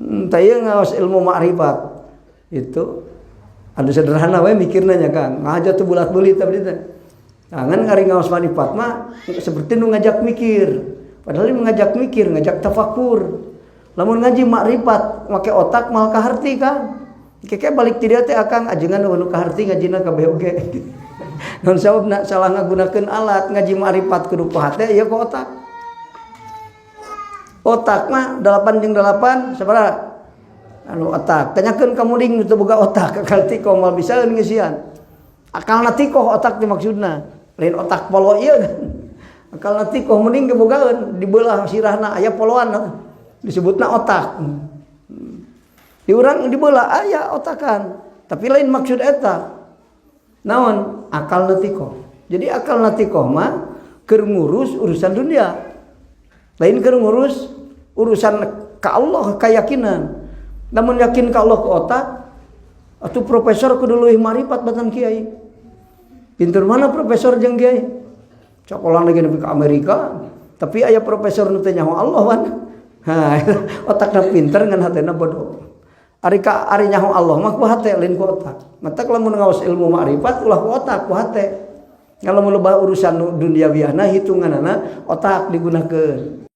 Tah ngaos ilmu makrifat itu anu sederhana we mikirna nya, Kang. Ngaja tuh bulat belit tapi teh. Nah, ngan ngari ngaos makrifat mah seperti nu ngajak mikir. Padahal ini mengajak mikir, ngajak tafakur. Lamun ngaji makrifat make otak moal kaharti, Kang. Keke balik tidak teh akang ajengan nu kaharti ngajina kabeh oge. Non sababna salah ngagunakeun alat. Ngaji makrifat kudu ku hate, ieu ku otak. Otak mah 8 jeung 8 sabaraha? Anu otak. Tanyakeun ka muding nu teu boga otak, akal tikoh moal bisaeun ngisian. Akalna tikoh otak teh maksudna. Lain otak polo ieu kan. Akalna tikoh mending gebogaeun dibelah sirahna aya poloan disebutna otak. Di urang dibelah aya otakan, tapi lain maksud eta. Naon? Akal tikoh. Jadi akal tikoh mah keur ngurus urusan dunia. Lain keur ngurus urusan ka Allah, keyakinan. Namun yakin ka Allah ke otak, atau profesor kudu leuwih marifat batan kiai. Pinter mana profesor jeung kiai? Sekolah lagi nepi ke Amerika, tapi aya profesor nu teu nyaho Allah kan. Ha, otakna pinter ngan hatena bodoh. Ari ka ari nyaho Allah mah ku hate, lain ku otak. Matak lamun ngaos ilmu makrifat ulah ku otak, ku hate. Kalau mau lebah urusan duniawiana hitunganana otak digunakeun.